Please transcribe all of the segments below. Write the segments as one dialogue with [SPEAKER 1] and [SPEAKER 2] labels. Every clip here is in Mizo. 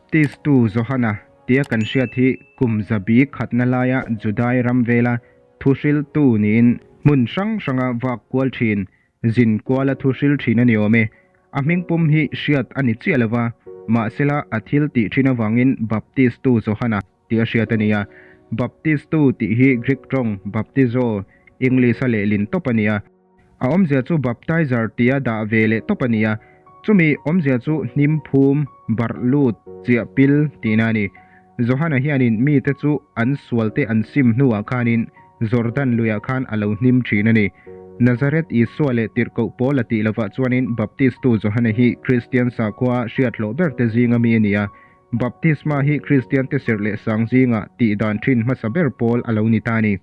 [SPEAKER 1] Baptistu Johana tia kan hriat hi kum zabi khatna laia Judai ram vela thuhriltu niin hmun hrang hranga vak kual thin, zin kuala thuhril thin a ni awm e. A hmingpum hi hriat a ni chiah lova, mahsela a thil tih thin avangin Baptistu Johana tih a hriat a ni a. Baptistu tih hi Greek tawng baptizo, English-a lehlin tawp a ni a. A awmzia chu baptizer tia dah ve leh tawp a ni a, chumi awmzia chu hnim phum, barh lut, chiah pil tihna a ni. Johana hianin mite chu an sualte an sim hnuah khanin Jordan luiah khan a lo hnim thin a ni. Nazareth Isua leh tirhkoh Paula tih lovah chuanin Baptistu Johana hi Kristian sakhua hriat hlawh berte zinga mi a ni a, Baptisma hi Kristiante serh leh sang zinga tih dan thin hmasa ber pawl a lo ni ta a ni.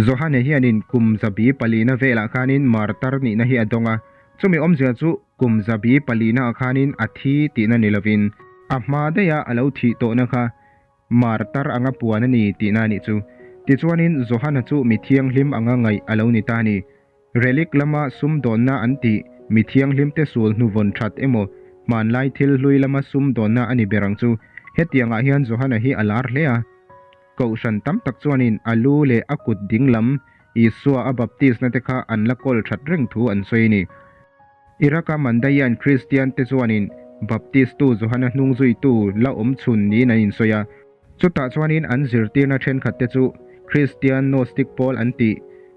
[SPEAKER 1] Johane hianin kum zabi palina velah khanin martar nihna hi a dawng a, chumi awmzia chu kum zabi palinaah khanin a thi tihna ni lovin a hma daiha a lo thih tawhna kha martar anga puan a ni tihna a nih chu. Tichuanin Johana chu mi thianghlim anga ngaih a lo ni ta a ni. Relic lama sumdawnna an tih mi thianghlimte sul hnuvawn that emaw hmanlai thil hlui lama sumdawnna a ni ber ang chu. Hetiangah hian Johana hi a lar hle a. Kohhran tam tak chuanin a lu leh a kut ding lam Isua a baptisna te kha an la kawl that reng thu an sawi a ni. Iraq-a Mandaian Kristian te chuanin Baptistu Johana hnungzuitu la awm chhun niin an insawi a. Chutah chuanin an zirtirna thenkhat te chu Kristian Gnostic pawl an tih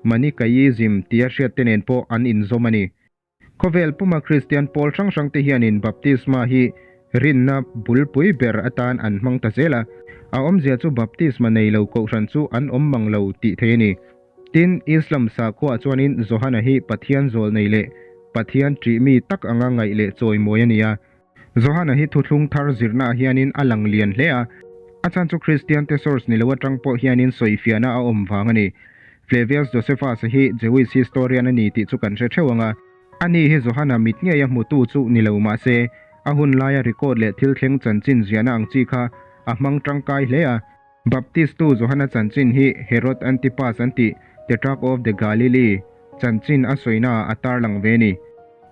[SPEAKER 1] Manichaeism tia hriat te nen pawh an inzawm a ni. Khawvel puma Kristian pawl hrang hrangte hianin baptisma hi rinna bulpui ber atan an hmang ta zel a, a awmzia chu baptisma nei lo kohhran chu an awm mang lo tih thei a ni. Tin, Islam sakhuaah chuanin Johana hi Pathian zawl nei leh Pathian ṭih mi tak anga ngaih leh chawimawi a ni a. Johana hi thuthlung thar zirnaah hianin a lang lian hle a, a chhan chu Kristiante source ni lo atang pawh hianin sawifiahna a awm vang a ni. Flavius Josephus-a hi Jewish historian a ni tih chu kan hre theuh ang a, ani hi Johana mit ngeia hmutu chu ni lo mah se, a hun laia record leh thil thleng chanchin ziahna ang chi kha a hmang tangkai hle a. Baptistu Johana chanchin hi Herod Antipas an tih, Tetrarch of the Galilee, chanchin a sawinaah a tarlang ve a ni.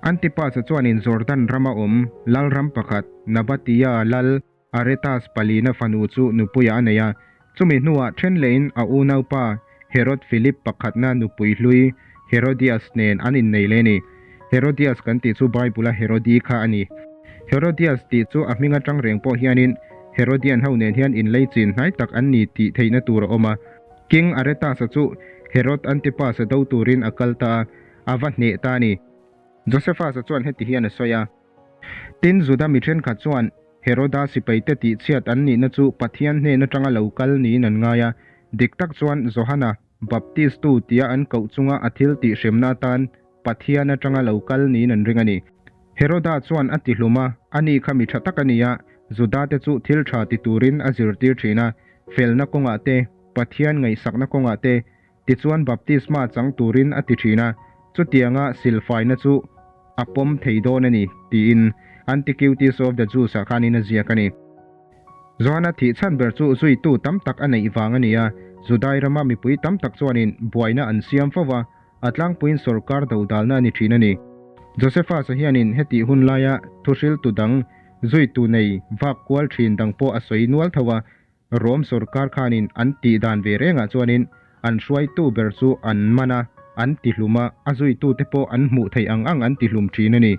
[SPEAKER 1] Antipas-a chuanin Jordan rama awm lalram pakhat, Nabatea lal Aretas palina fanu chu nupuiah a nei a. Chumi hnuah then lehin a unaupa Herod Philip pakhatna nupui hlui Herodias nen an innei leh a ni. Herodias kan tih chu Bible-a Herodi kha a ni. Herodias tih chu a hming atang reng pawh hianin Herodian ho nen hian inleichin hnai tak an ni tih theihna tur a awm a. King Aretas-a chu Herod Antipas-a do turin a kal ta a, a va hneh ta a ni. Josephus-a chuan heti hian a sawi a. Tin, Juda mi thenkhat chuan Heroda sipaite tihchhiat an nihna chu Pathian hnen atanga lo kal niin an ngai a. Dik tak chuan Johana, Baptistu tia an koh chunga a thil tihhremna atan Pathian atanga lo kal niin an ring a ni. Heroda chuan a tihlum a, ani kha mi tha tak a ni a, Judate chu thil tha ti turin a zirtir thin a, felna kawngah te, Pathian ngaihsakna kawngah te, tichuan baptisma chang turin a ti thin a, chutianga silfaina chu a pawm thei dawn a ni, tiin Antiquities of the Jews-ah khanin a ziak a ni. Johana thih chhan ber chu zuitu tam tak a neih vang a ni a, Judai rama mipui tam tak chuanin buaina an siam fo va, a tlangpuiin sawrkar dodalna a ni thin a ni. Josephus-a hianin hetih hun laia thuhriltu dang zuitu nei vak kual thin dang pawh a sawi nual tho a, Rom sawrkar khanin an tih dan ve rengah chuanin an hruaitu ber chu an man a, an tihlum a, a zuitute pawh an hmuh theih ang ang an tihlum thin a ni.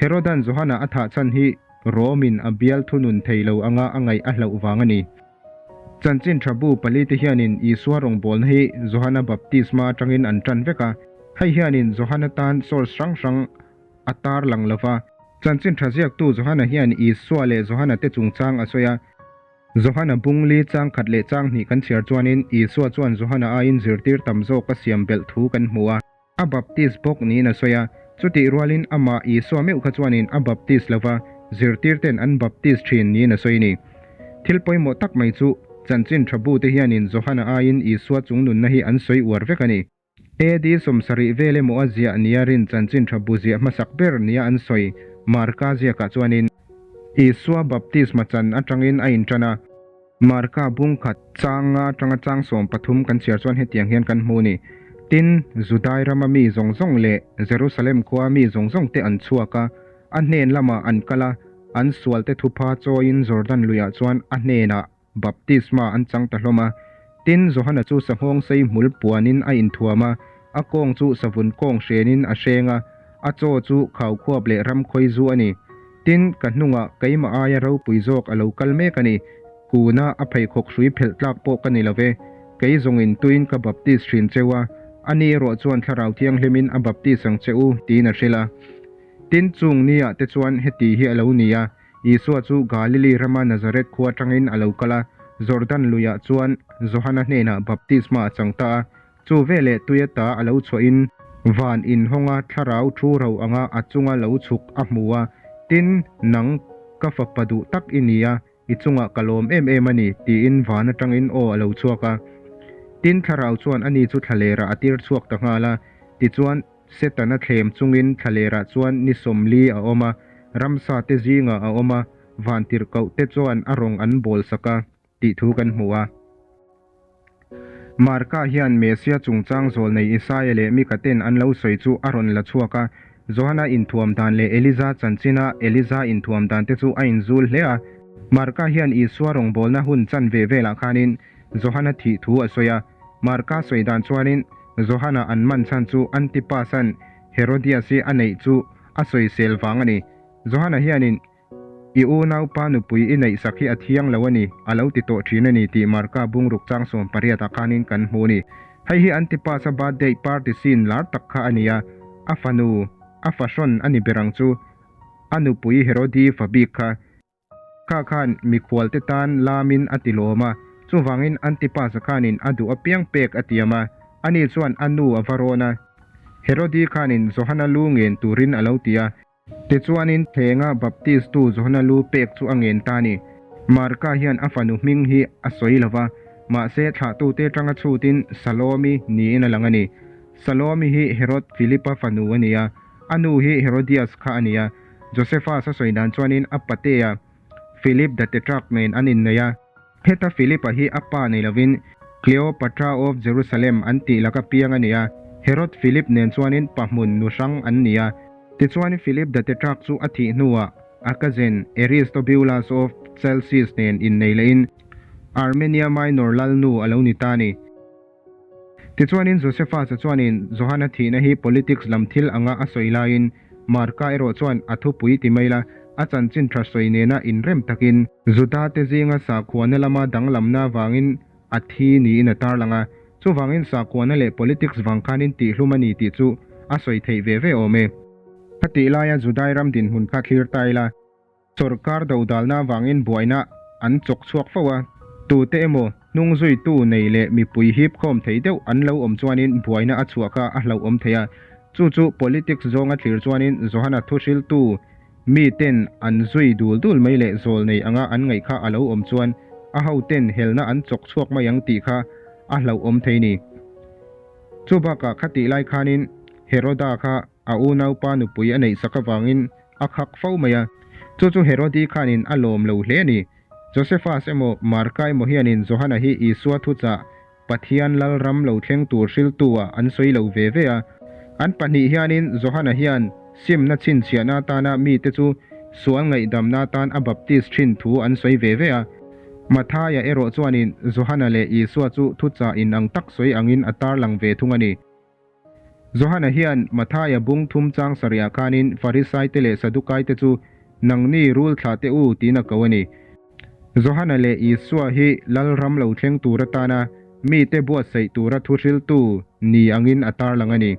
[SPEAKER 1] Herodan Johana a thah chhan hi Romin a bial thunun thei lo anga a ngaih a hlauh vang a ni. Chanchin tha bu palite hianin Isua rawngbawlna hi Johana baptisma atangin an tan vek a, hei hianin Johana tan source hrang hrang a tar lang lo va. Chanchin tha ziaktu Johana hian Isua leh Johana te chungchang a sawi a. Johana bungli chang khat leh chang hnih kan chhiar chuanin Isua chuan Johana aiin zirtir tam zawk a siam belh thu kan hmu a. A baptis bawk niin a sawi a, chutih rualin amah Isua meuh kha chuanin a baptis lo va, zirtirten an baptis thin niin a sawi a ni. Thil pawimawh tak mai chu, chanchin tha bute hianin Johana aiin Isua chungnunna hi an sawi uar vek a ni. AD 70 vel emaw a ziah nia rin chanchin tha bu ziah hmasak ber nia an sawi Marka ziakah chuanin Isua baptisma chan atangin a intan a. Marka bung khat chang nga atanga chang 13 kan chhiar chuan hetiang hian kan hmu a ni. Tin, Judai rama mi zawng zawng leh Jerusalem khua mi zawng zawng te an chhuak a, a hnen lamah an kal a. An sualte thupha chawiin Jordan luiah chuan a hnenah baptisma an chang ta hlawm a. Tin, Johana chu sanghawng sei hmul puanin a inthuam a, a kawng chu savun kawng hrenin a hreng a, a chaw chu khaukhuap leh ramkhawi zu a ni. Tin, ka hnungah keimah aia ropui zawk a lo kal mek a ni. Kuna a pheikhawk hrui phelh tlak pawh ka ni lo ve. Kei zawngin tuin ka baptis thin cheu a, ani erawh chuan Thlarau Thianghlimin a baptis ang che u, tiin a hrilh a. Tin, chung niah te chuan heti hi a lo ni a, Isua chu Galili rama Nazareth khua atangin a lo kal a, Jordan luiah chuan Johana hnenah baptisma a chang ta a. Chu veleh tuia ta a lo chhuahin van inhawnga thlarau thu ro anga a chunga lo chhuk a hmu a, Tin, nang ka fapa duh tak i ni a, i chungah ka lawm em em a ni, tiin van atangin aw a lo chhuak a. Tin, thlarau chuan ani chu thlalerah a tir chhuak ta nghal a, tichuan, Setana thlem chungin thlalerah chuan ni 40 a awm a, ramsa te zingah a awm a, vantirhkoh te chuan a rawng an bawl sak a, tih thu kan hmu a. Marka hian Mesia chungchang zawlnei Isaia leh Mika ten an lo sawi chu a rawn la chhuak a. Johana inthuam dan leh Eliza chanchina Eliza inthuam dan te chu a inzul hle a. Marka hian Isua rawngbawlna hun chanve velah khanin Johana thih thu a sawi a. Marka sawi dan chuanin Johana an man chhan chu Antipas-a'n Herodias-i a neih chu a sawisel vang a ni. Johana hianin I unaupa nupui i neihsak hi a thiang lo a ni, a lo ti tawh thin a ni tih Marka bungruk chang 18 ah khanin kan hmu a ni. Hei hi Antipas-a birthday party scene lar tak kha a ni a, a fanu, a fahrawn a ni ber ang chu, a nupui Herodi fa bik kha. Kha khan mikhualte tan lamin a ti lawm a, chuvangin Antipas-a khanin a duh apiang pek a tiam a, ani chuan a nu a va rawn a. Herodi khanin Johana lu ngen turin a lo ti a. Tichuanin thlenga Baptistu Johana lu pek chu a ngen ta a ni. Marka hian a fanu hming hi a sawi lo va, mahse thlahtute atanga chhutin Salomi niin a lang a ni. Salomi hi Herod Philipa fanu a ni a, a nu hi Herodias kha a ni a. Josephus a sawi dan chuanin a patea Philip the Tetrarch nen an innei a. Heta Philip-a hi a pa nei lovin Cleopatra of Jerusalem an tih laka piang a ni a, Herod Philip nen chuanin pahmun nu hrang an ni a. Tichuan Philip the Tetrarch chu a thih hnuah a cousin Aristobulus of Chalcis nen innei lehin Armenia Minor lalnu a lo ni ta a ni. Tichuanin Josephus-a chuanin Johana thihna hi politics lam thil anga a sawi laiin Marka erawh chuan a thupui ti mai la, a chanchin tha sawi nena inrem takin Juda te zinga sakhuana lama danglamna vangin a thi niin a tarlang a, chuvangin sakhuana leh politics vang khanin tihhlum a ni tih chu a sawi theih ve ve awm e. Khatih laia Judai ram dinhmun kha thlir ta ila. Sawrkar dodalna avangin buaina an chawk chhuak fo a, tute emaw hnung zuitu nei leh mipui hip khawm thei deuh an lo awm chuanin buaina a chhuah kha a hlauhawm thei a. Chu chu politics zawnga thlir chuanin Johana thuhriltu miten an zui dul dul mai leh zawl nei anga an ngaih kha a lo awm chuan a hoten helna an chawk chhuak mai ang tih kha a hlauhawm thei ni. Chu bakah khatih lai khanin Heroda kha A unaupa nupui a neihsak avangin a khak fo mai a, chu chu Herodi khanin a lawm lo hle a ni. Josephus emaw Marka emaw hianin Johana hi Isua thuchah Pathian Lalram lo thleng tur hriltu-ah an sawi lo ve ve a. An pahnih hianin Johana hian simna chhinchhiahna atana mite chu sual ngaihdamna atan a baptis thin thu an sawi ve ve a. Mathaia erawh chuanin Johana leh Isua chu thuchah inang tak sawi angin a tarlang ve thung a ni. Johana hian Mathaia bung thum chang sarihah khanin Farisaite leh Sadukaite chu nangni rul thlah teh u tiin a ko a ni. Johana leh Isua hi Lalram lo thleng tur atana mite buatsaih tura thuhriltu ni angin a tarlang a ni.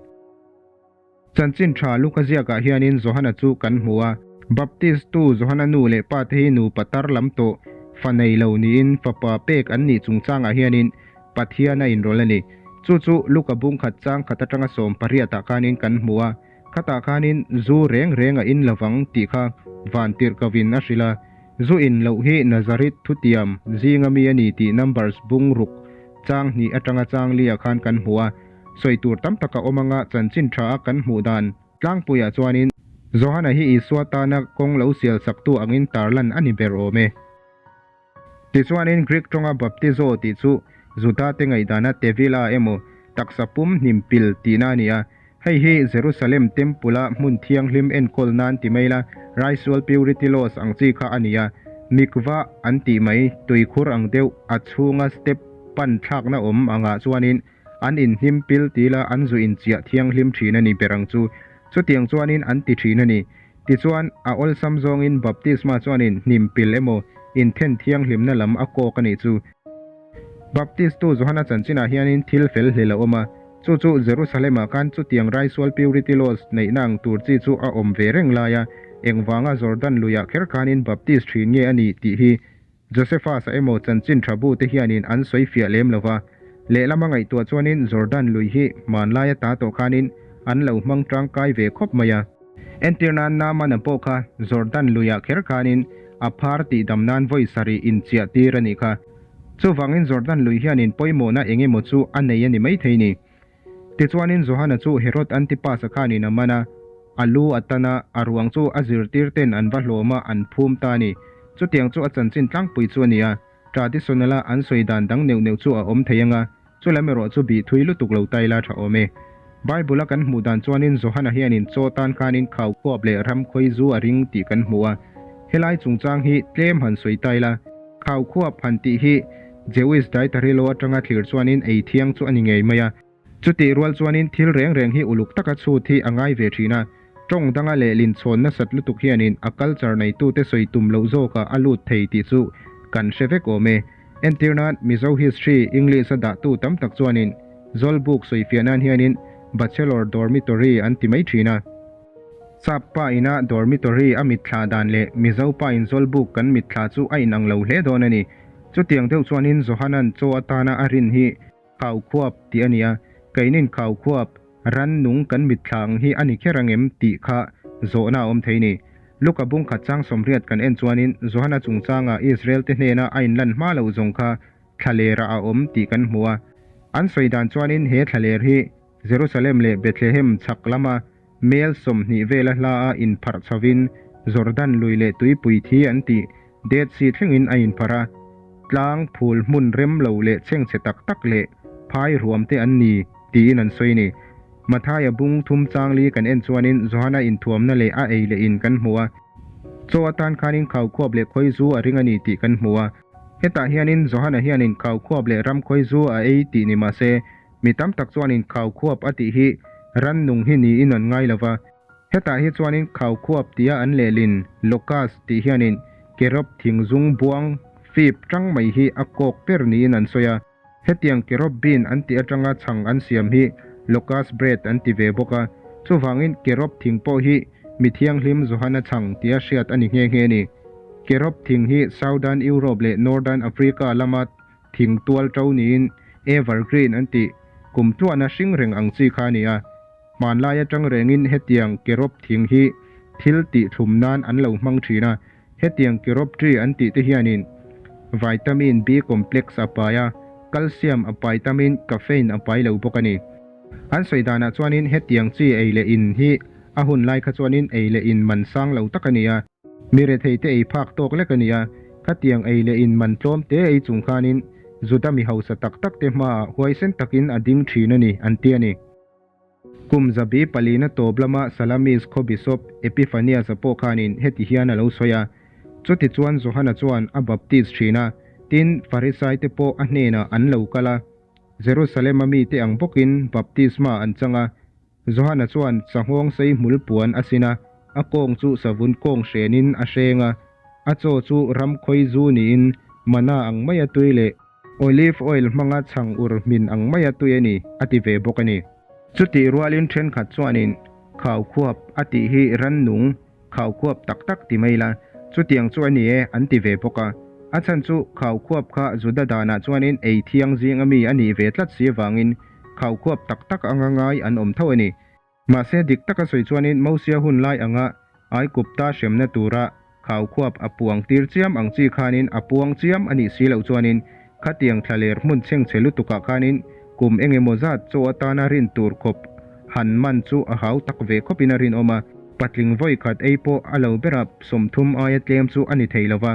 [SPEAKER 1] Chanchin tha Luka ziakah hianin Johana chu kan hmu a. Baptistu Johana nu leh pa te hi nupa tar lam tawh fa nei lo niin fapa pek an nih chungchangah hianin Pathian a inrawlh a ni. Chu chu Luka bung khat chang khat atanga 18 ah khanin kan hmu a, khatah khanin zu reng reng a in lovang tih kha van tirhkohin a hrilh a. Zu in loh hi Nazareth thutiam zinga mi a ni tih Numbers bung ruk chang hnih atanga chang li ah khan kan hmu a. Sawi tur tam tak a awm anga chanchin tha a kan hmuh dan tlangpuiah chuanin Johana hi Isua tana kawng lo sial saktu angin tarlan a ni ber awm e. Tichuanin Greek tawnga baptizo tih chu Juda te ngaihdana tevila emaw taksa pum hnim pil tihna a ni a. Hei hi Jerusalem Temple-a hmun thianghlim enkawl nan ti mai la, Ritual Purity Laws ang chi kha a ni a. Mikvah an tih mai, tuikhur ang deuh, a chhunga step pan thlakna awm angah chuanin an inhnim pil ti la an zu inchiah thianghlim thin a ni ber ang chu. Chutiang chuanin an ti thin a ni. Tichuan, a awlsam zawngin baptisma chuanin hnim pil emaw inthen thianghlimna lam a kawk a nih chu. Baptistu Johana chanchinah hianin thil fel hlel a awm a, chu chu Jerusalem-ah khan chutiang raisual purity laws neihna ang tur chi chu a awm ve reng lai a, engvanga Jordan luiah kher khanin Baptist thin nge a nih tih hi Josephus-a emaw chanchin tha bu te hianin an sawi fiah lem lo va. Lehlama ngaihtuah chuanin Jordan lui hi hmanlai ata tawh khanin an lo hmang tangkai ve khawp mai a. Entir nan Naamana pawh kha Jordan luiah kher khanin a phar tihdam nan vawi sarih inchiah tir a nih kha. Chuvangin Jordan lui hianin pawimawhna eng emaw chu a nei a ni maithei ni. Tichuanin Johana chu Herod Antipas-a khanin a man a, a lu a tan a, a ruang chu a zirtir ten an va hlawm a, an phum ta a ni. Chutiang chu a chanchin tlangpui chu a ni a, traditional-a an sawi dan dang neuh neuh chu a awm thei ang a, chulam erawh chu bih thui lutuk lo ta ila tha awm e. Bible-a kan hmuh dan chuanin Johana hianin chaw tan khanin khau khuap leh ram khawi zu a ring tih kan hmu a, helai chungchang hi tlem han sawi ta ila. Khau khuap han tih hi Jewish dietary law atanga thlir chuanin ei thiang chu a ni ngei mai a. Chutih rual chuanin thil reng reng hi uluk taka chhut hi a ngai ve thin a, tawng danga lehlin chhawn nasat lutuk hianin a culture neitute sawi tum loh zawkah a lut thei tih chu kan hre vek awm e. Entir nan Mizo history English a dahtu tam tak chuanin Zawlbuk sawifiah nan hianin Bachelor Dormitory an ti mai thin a. Sap pa ina dormitory a mitthla dan leh Mizo pa in Zawlbuk kan mitthla chu a inang lo hle dawn a ni. Chutiang deuh chuanin Johanan chaw atana a rin hi Khau khuap tih a ni a, keinin khau khuap, ran nung kan mitthla ang hi a ni kher ang em tih kha zawhna a awm thei ni. Luka bung khat chang sawmriat kan en chuanin Johana chungchanga Israel te hnena a inlan hma loh zawng kha thlalerah a awm tih kan hmu a. An sawi dan chuanin he thlaler hi Jerusalem leh Bethlehem chhak lama mel 20 vela hla a inpharh chhovin Jordan lui leh tuipui thi an tih Dead Sea thlengin a inpharh a, tlang phul hmun rem lo leh chhengchhe tak tak leh phai ruam te an ni tiin an sawi a ni. Mathaia bung thum changli kan en chuanin Johana inthuamna leh a ei leh in kan hmu a, chaw atan khanin khaukhuap leh khawi zu a ring a ni tih kan hmu a. Hetah hianin Johana hianin khaukhuap leh ram khawi zu a ei tih ni mahse, Mi tam tak chuanin khaukhuap a tih hi rannung hi niin an ngai lo va. Hetah hi chuanin khaukhuap tia an lehlin locust tih hianin carob thingzung buang fip tang mai hi a kawk ber niin an sawi a. Hetiang carob bean an tih atanga chhang an siam hi locust bread an ti ve bawk a. Chuvangin carob thing pawh hi mi thianghlim Johana chhang tia hriat a ni nghe nghe a ni. Carob thing hi Southern Europe leh Northern Africa lama Thing tual to niin evergreen an tih kum tluahna hring reng ang chi kha a ni a. Hmanlai atang rengin hetiang kerawp thing hi thil tih thlum nan an lo hmang thin a. Hetiang kerawp tree an tih te hianin vitamin B complex a pai a, calcium a pai tamin caffeine a pai lo bawk a ni. An sawi danah chuanin hetiang chi ei leh in hi a hun lai kha chuanin ei leh in man sang lo tak a ni a. Mi retheite ei phak tawk lek a ni a, khatiang ei leh in man tlawm te ei chung khanin Juda mi hausa tak tak te hmaah huaisen takin a ding thin a ni, an ti a ni. Kum zabi palina tawp lama Salamis khaw Bishop Epiphanius-a pawh khanin heti hian a lo sawi a, Chutichuan Johana chuan a baptist thin a, tin, Farisaite pawh a hnenah an lo kal a, Jerusalem-a mite ang bawkin baptisma an chang a, Johana chuan sanghawng sei hmul puan a sin a, a kawng chu savun kawng hrenin a hreng a, a chaw chu ram khawi zu niin mana ang maia tui leh olive oil hmanga chhang ur hmin ang maia tui a ni, a ti ve bawk a ni. Chutih rualin thenkhat chuanin khaukhuap a tih hi rannung Khaukhuap tak tak ti mai la, chutiang chu a ni e, an ti ve bawk a. A chhan chu khaukhuap kha Juda danah chuanin ei thiang zing a mi a nih ve tlat si avangin khaukhuap tak tak anga ngai an awm tho a ni. Mahse dik taka sawi chuanin Mosia hun lai anga Aikupta hremna tura khaukhuap a puang tir chiam ang chi khanin a puang chiam a nih si loh chuanin khatiang thlaler hmun chhengchhe lutukah khanin kum engemaw zat chaw atana rin tur khawp han man chu a hau tak ve khawpin a rinawm a. Patling vawi khat ei pawh a lo ber a, 30 aia tlem chu a ni thei lo va,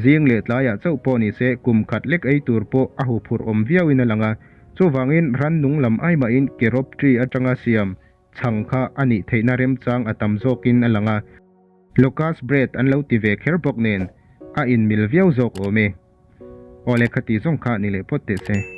[SPEAKER 1] zing leh tlaiah chauh pawh ni se kum khat lek ei tur pawh a huphurh awm viauin a lang a. Chuvangin rannung lam aimahin carob tree atanga siam. Chhang kha a nih theihna remchang a tam zawkin a lang a. Locust bread an lo ti ve kher bawk nen, a inmil viau zawk awm e. Awle khati zawng kha ni leh phawt teh se.